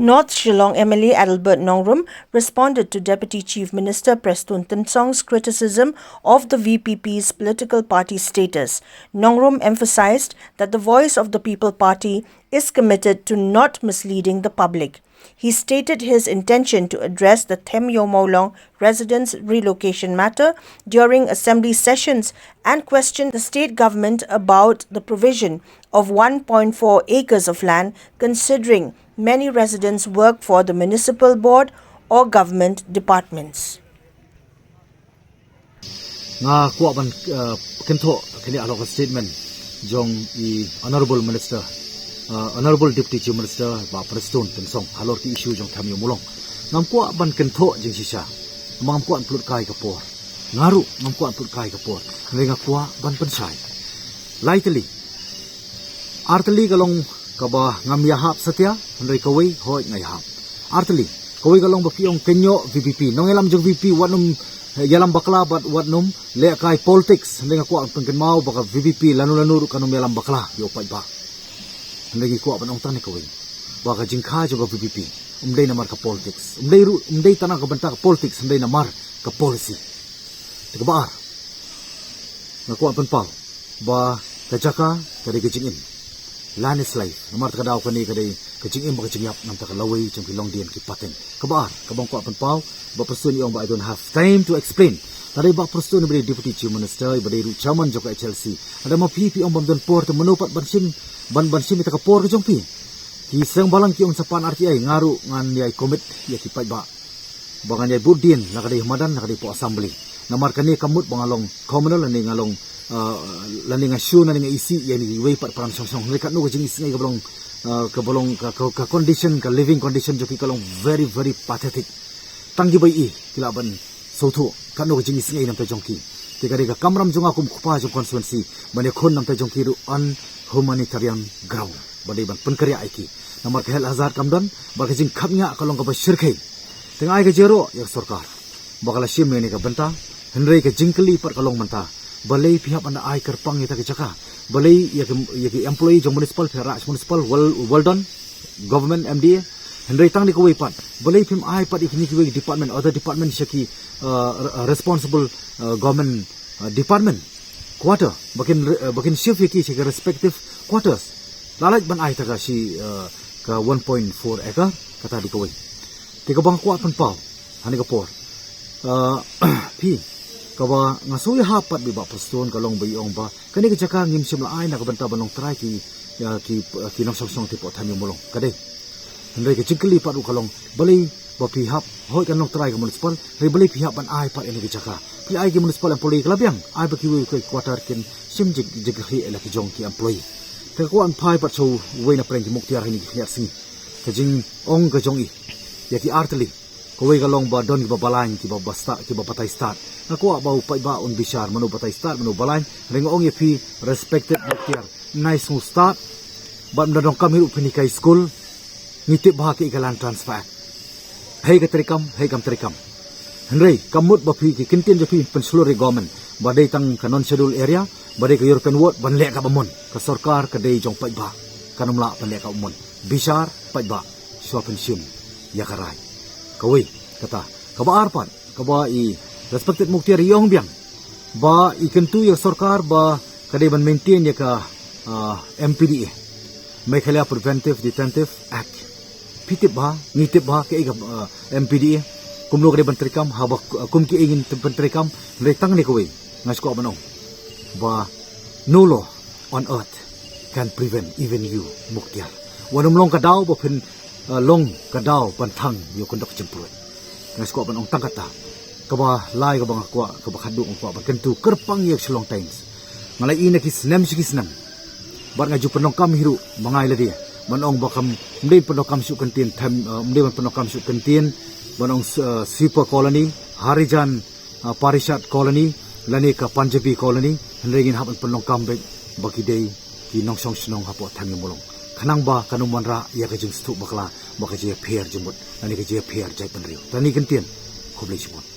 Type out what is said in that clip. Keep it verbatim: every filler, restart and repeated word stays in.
North Shillong M L A Adelbert Nongrum responded to Deputy Chief Minister Prestone Tynsong's criticism of the V P P's political party status. Nongrum emphasized that the Voice of the People Party is committed to not misleading the public. He stated his intention to address the Them Ïew Mawlong residents' relocation matter during assembly sessions and questioned the state government about the provision of one point four acres of land, considering many residents work for the municipal board or government departments. Nga kwah ban uh, kynthoh kane halor ka statement jong i Honorable Minister, uh, Honorable Deputy Chief Minister Bah Prestone Tynsong halor ki issue jong Them Ïew Mawlong. Ngam kwah ban kynthoh jingshisha. Ngam kwah ban pynlut kai ka por. Nga ruh ngam kwah ban pynlut kai ka por. Hynrei nga kwah ban pynshai. Lai tylli. Ar tylli ka long kaba ngam ïahap satia, hynrei kawei hooid nga ïahap. Ar tylli, kawei ka long ba phi ong kynnoh V P P. Nongïalam jong V P P wat nym ïalam bakla bad wat nym leh kai politics. Hynrei nga kwah pynkynmaw ba ka V P P lano lano ruh kan ym ïalam bakla ïa u paidbah. Hynrei ngi kwah ban ong tang ne kawei ba ka jingkha jong ka V P P um dei namar ka politics. Um dei ruh, um dei tang na ka bynta ka politics, um dei namar ka policy. Te kaba ar, nga kwah pynpaw ba ka jaka ka dei ka jingim. Land is life. Namar ta ka daw kane ka dei ka jingim ba ka jingïap, namar ta ka lawei jong ki longdien ki pateng. Kaba ar, kaba nga kwah pynpaw, Bah Prestone i ong ba I don't have time to explain. Lada i Bah Prestone ba dei Deputy Chief Minister, ba dei ruh Chairman jong ka H L C, lada ma phi phi ong bym don por, te mano pat ban shim, ban ban shim ïa ta ka por ka jong phi? Ki seng balang ki ong sa pan R T I, nga ruh ngan ïai commit ïa ki paidbah ba ngan ïai bud dien, la ka dei ha madan, la ka dei hapoh assembly. Namar kane kam mut ba nga long communal, lane nga long, uh, lane nga shun, lane nga isih ïa kiwei pat para nongshong shnong. Hynrei katno ka jingisngew kaba long, uh, kaba long ka, ka, ka condition, ka living condition jong ki ka long very, very pathetic. Tang kiba ïohi ki lah ban sngewthuh katno ka jingisngew namar jong ki. Te ka dei ka kamram jong nga kum u kpa jong constituency ban ïakhun namar jong ki ruh on humanitarian ground. Ba dei ban pynkhreh ïa ki. Namar ka health hazard kam don, ba ka jingkhapngiah ka long kaba shyrkhei. Te nga ai ka jingïaroh ïa ka sorkar ba ka la shim ïa kane ka bynta, hynrei ka jingkylli pat ka long mynta, balei phi hap ban da ai kyrpang ïa ta ka jaka? Balei ïa ki, ïa ki employee jong municipal, phi rah municipal, well, well done, government, M D A. Hynrei tang ne kawei pat, balei phim ai pat ïa kine kiwei department, other department sha ki, uh, re-, responsible, uh, government, uh, department quarter, ba kin re-, uh, ba kin shift ïa ki sha ki respective quarters. La lait ban ai ta ka shi, uh, ka one point four acre, kata dei kawei. Te kaba nga kwah pynpaw ha kane ka por, uh, phi, kaba nga sngew ïahap pat bad i Bah Prestone ka long ba i ong ba kane ka jaka ngim shym la ai na ka bynta ban long trai ki, ïa ki, uh, ki nongshong shnong hapoh Them Ïew Mawlong. Ka dei. Hynrei ka jingkylli pat ruh ka long, balei ba phi hap, hooid kan long trai ka municipal, hynrei balei phi hap ban ai pat ïa kane ka jaka? Phi ai ki municipal employee ka la biang, ai ba kiwei ki quarter kin shim jing, jingkyrhieh ïa la ki jong ki employee. Te nga kwah ban phai pat sha uwei na pdeng ki muktiar ha kine ki khyndiat sngi. Ka jingong ka jong i ïa ki ar tylli. Kawei ka long ba don kiba balain, kiba ba stad, kiba batai stad. Nga kwah ba u paidbah un bishar mano batai stad, mano balain. Hynrei nga ong ïa phi, respected muktiar, nai sngew stad. Bad ym da donkam hi ruh phin hikai skul. Ngi tip bha kaei ka Land Transfer Act. Hei ka treikam, hei kam treikam. Hynrei kam mut ba phi ki kyntien jong phi pynshlur ïa government ba dei tang ka non schedule area, ba dei ka European ward, ban leh kaba mon. Ka sorkar ka dei jong paidbah, kan ym lah ban leh kaba mon. Bishar paidbah, shuwa phin shim ïa ka rai. Kawei kata. Kaba ar pat, kaba i respected muktiar i ong biang ba i kyntu ïa ka sorkar ba ka dei ban maintain ïa ka, ah, M P D A, Meghalaya Preventive Detention Act. Phi tip bha, ngi tip bha kaei ka, ah, M P D A, kumno ka dei ban treikam, haba, ah, kum kiei ngin ban treikam. Hynrei tang ne kawei nga sngewkwah ban ong ba no law on earth can prevent even you, muktiar. Wat nym long ka daw ba phin, uh, long ka daw ban thang ïa u kyndok jingpruid. Nga sngewkwah ban ong tang kata. Kaba lai kaba nga kwah, kaba khatduh nga kwah ban kyntu kyrpang ïa ka Shillong Times. Nga la ïohi na ki snem sha ki snem, bad nga ju pyndonkam hi ruh ma nga ïa lade ban ong ba kam, ym dei pyndonkam shuh kyntien Them, uh, ym dei ban pyndonkam shuh kyntien ban ong, uh, Sweeper Colony, Harijan, ah, Parishad Colony lane ka Punjabi Colony, hynrei ngin hap ban pyndonkam beit ba ki dei ki nongshong shnong hapoh Them Ïew Mawlong, khnang ba kan ym wanrah ïa ka jingsngewthuh bakla ba ka jingïapher jingmut lane ka jingïapher jaitbynriew. Tang kine ki kyntien. Khublei shibun.